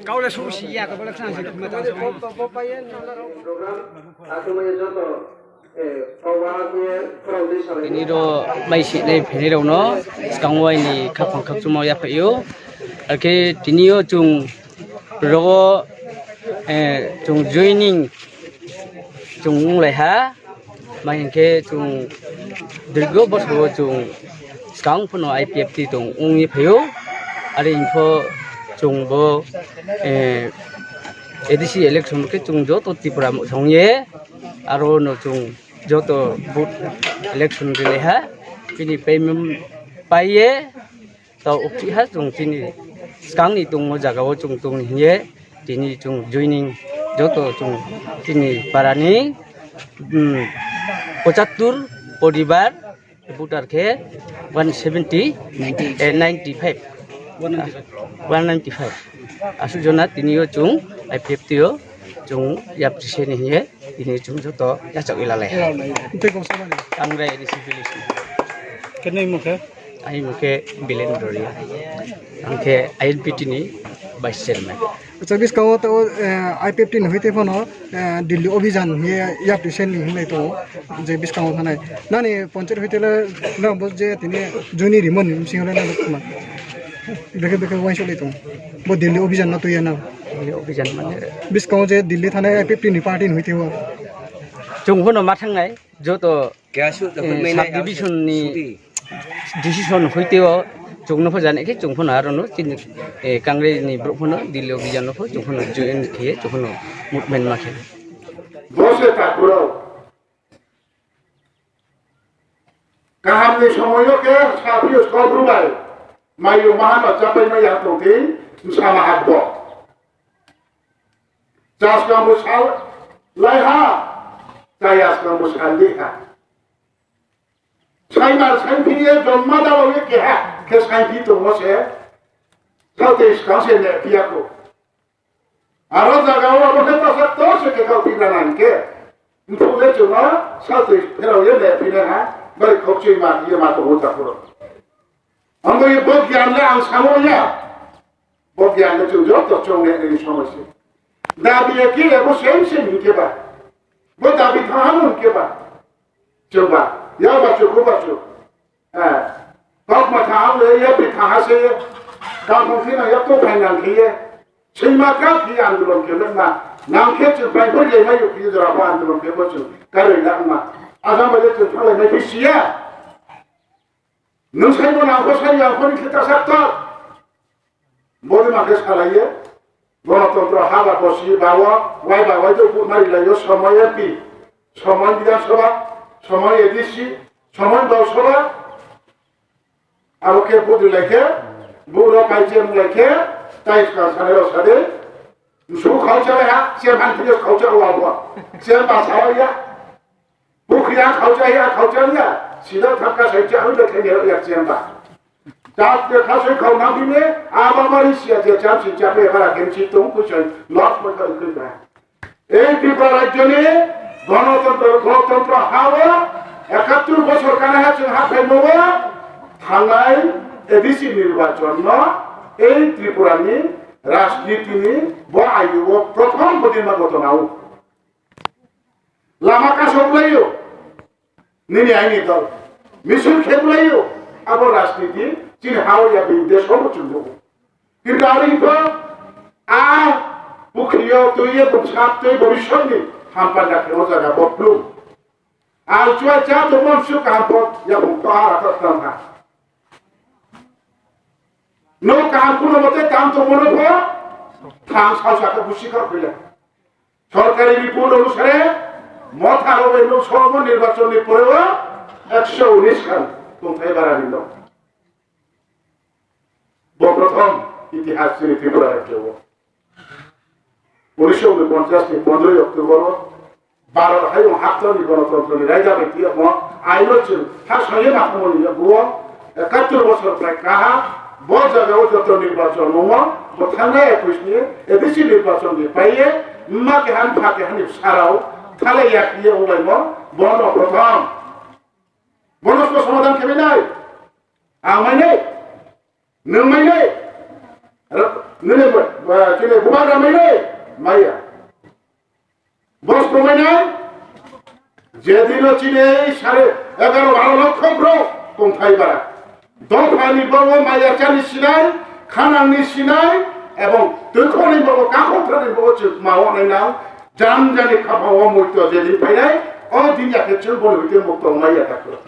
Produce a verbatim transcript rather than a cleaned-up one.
Kaule susi ya to bolak sang si. Tini ro mai si nai phini rok no skang wai ni khapang khapchuma ya phaio. Akhe tini o chung rogo, eh, chung joining chung wng lai ha. Mai hwnkhe chung dirgo bosoro chung skang phano I P F T tong wngwi phaio. Ari info chung bo, eh, A D C election khe chung joto Tripura thangye aro no chung joto vote election rilai ha. Bini payment paiye. To ukti ha chung chini skang ni tongmo jaga o chung tong hiye tini chung joining joto chung chini para ni, um, pochattur poribar voter khe one seventy, eh, ninety five, one ninety five asuk jona tini o chung I P F T o chung yapri se ni hiye tini chung joto yachak ila lai. Tei kok samani. Ang rai risi bilis. Kenai mokhe? Ai mokhe Bilen Doria. Ang khe I N P T ni vice chairman. Acha, biskango to, eh, I P F T ni hoite phano, eh, Delhi Obhijan hiye yapri se ni hinlai to je biskango thanai. Nani panchayat hoite le na bo je tini juni rimon ni bising le na kuma. Beke beke wain soli to. Bo Delhi Obhijan na to ya na. Delhi Obhijan mane. Biskango je Delhi thanai I P F T ni party ni hoite ho. Chung hono ma thangnai. Joto, eh, subdivision ni decision hoite o chwngno pho jani khe chwng phano aro no chini, eh, Congress ni borok phano Delhi Obhijan no pho chwng phano join khiye chwng phano movement ma khe. Bose takhurok kaham ni somoyo khe saphi o sopru bai mayo mahano chapai maya tongdi sama hakbo. Chaskang bo sal lai ha, chayaskang bo sal di ha. Saimar saimphini ye jomma dalo ye keha khe saimphini tongo se. Salte skang se ne phiya ko. Aro jaga o abo khe tasak to se khe kau phina nang khe. Mphule chuma salte pherao ye ne phina ha. Bai khokchoi ma ye ma tongo ta phuro. Ambo ye bo gyan le ang samo ya. Bo gyan le chwng joto chwng le ni somoi se. Dabi ye kile bo sem sem hinkhe ba. Bo dabi thaha hinkhe ba. Chwng ba. Ya ba chwng ko ba chwng. Eh. Kok ma thaha le ya pi thaha se. Kam hon khina ya to khai nang khiye. Sima ka ki andolon khe ma. Nang khe chwng pai bo ye ma yo ki jora ba andolon khe bo chwng. Karoi na ma. Ajam ba le chwng thalai mai phi siya. Nwng sai bo nang ko sai ya ko ni khita sak ta. Bodi ma khe salaiye, Ganatantro haba kosi bawa, wai ba wai do mari laiyo somoy M P, somoy Bidhan Sabha, somoy A D C, somoy Lok Sabha, abo khe budi lai khe, buro pai chen lai khe, tai ska sale ro sade, su khaucha ha, chen han phi khaucha wa wa, chen ba sa ya, bukhi ya khaucha ya, khaucha ya, sida thaka sai cha hu de khe ya chen ba. Jat de khasoi khau nang bini, aba mari sia je cham si chape bara kemchi tong kusoi, los mo khau khe ba. Ei Tripura rajyoni Ganatantro, Ganatantro hao ekattur bosor kana ha chwng ha phai mo, thangnai A D C nirbachon no ei Tripura ni rajniti ni bo ayu o prothom bodima gotona o. Lama kasok laio. Nini aini dol. Misil khe bwlaio. Abo rajniti chini hao ya bini desh o muchung nugo. Kintu ari pho a pukhriyo twiye bwsap twi bhobishyot ni hampanda khe o jaga bo blum. Al chua cha to mon su kaham pho ya bung to ara to tang ha. No kaham kuno mote tam to mono pho thang sao sa khe busi kha khule. Sorkari report onusare, Motha rok bai Lok Sabha nirbachon ni pore o ekso unis khan tongthai bara ni no. Bo prothom itihas chini Tripura rajyo o. Unisho unoponchas ni pondroi October o Bharat hayung haktor ni Ganatantro ni raida bai tiya mo aino chwng ha soye ma thangmani yago o. Ekattur bosor prai kaha, bo jaga o joto nirbachon wngmo, bo thangnai ekus ni A D C nirbachon ni paiye, mma keha ni pha keha ni bwsarao thalai ya khiye wnglaimo, bono prothom. Bono sbo somadhan khe nai, Mainai, nwng mainai, nini chini bubagra mainai, maya. Bos komainai, jedino chini sare egaro baro lokho bro tongthai bara. Dophani bobo maya chani sinai, khanangni sinai, ebong twikhoni bobo kakhokthani bobo chwng mawo nainang, jam jani khapao moito jedin phainai, o din yakhe chwng boni hwite mukto maya takro.